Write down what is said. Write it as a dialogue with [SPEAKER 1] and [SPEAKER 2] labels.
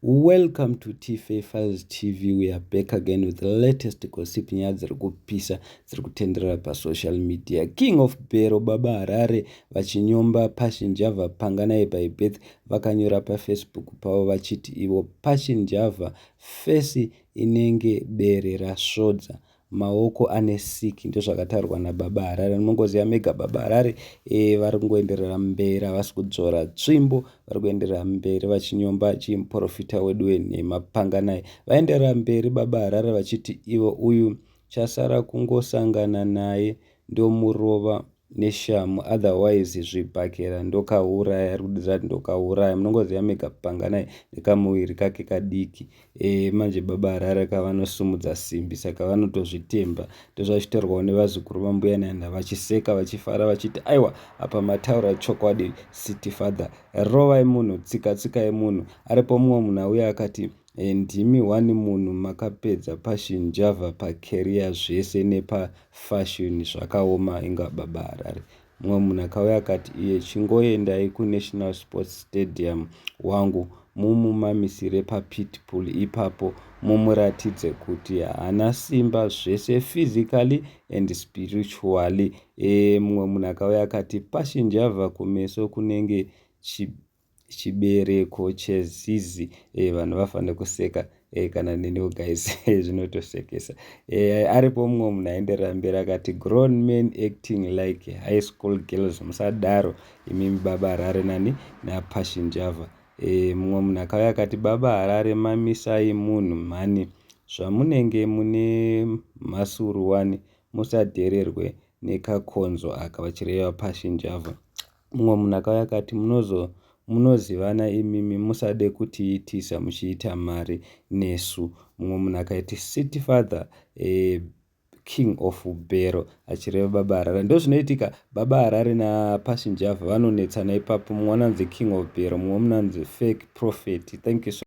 [SPEAKER 1] Welcome to Tfa Files TV. We are back again with the latest gossip, nyaya dziri kupisa dziri kutenderera pasocial media. King of Bero, Baba Harare, vachinyomba Passion Java Panganai by birth, vakanyora paFacebook pavo vachiti ivo Passion Java face inenge bere rasvodza, maoko ane siki. Ndozvakataurwa naBaba Harare. Munongoziva mega Baba Harare vari kungoenderera mberi, havasi kudzora tsvimbo, vari kuenderera mberi vachinyomba chimuprofita wedu wenhema Panganai. Vaenderera mberi Baba Harare vachiti ivo uyu chasara kungosangana naye ndomurova neshamu, otherwise zvibhakera ndokauraya. Ari kudizati ndokauraya. Munongoziva mega Panganai nekamuviri kake kadiki. Manje Baba Harare kavanosumudza simbi, saka vanotozvitemba. Ndozvachitorwawo nevazukuru vambuya Nanda vachiseka vachifara vachiti aiwa, apa mataura chokwadi, city father, rovai munhu, tsika tsika yemunhu. Aripo mumwe munhu auya akati ndimi one munhu makapedza Passion Java pacareer zvese nepafashion, zvakaoma inga Baba Harare. Mumwe munhu akauya akati iye chingoendai kuNational Sports Stadium wangu, mumumamisire papitbull ipapo, mumuratidze kuti haana simba zvese physically and spiritually. Mumwe munhu akauya akati Passion Java kumeso kunenge chibereko chezizi. Vanhu vafanira kuseka. Kana neniwo guys zvinotosekesa. Aripo mumwe munhu aenderera mberi akati grown men acting like high school girls, musadaro imimi Baba Harare nani naPassion Java. Mumwe munhu akauya akati Baba Harare mamisai munhu mhani, zvamunenge mune mhasuru wani, musadhererwe nekakonzo aka, vachireva Passion Java. Mumwe munhu akauya akati munozivana imimi, musade kutiitisa muchiita mari nesu. Mumwe munhu akaiti city father, king of bero, achireva Baba Harare. Ndo zvinoitika, Baba Harare naPassion Java vanonetsana ipapo. Mumwe anonzi king of bero, mumwe munonzi fake prophet. Thank you so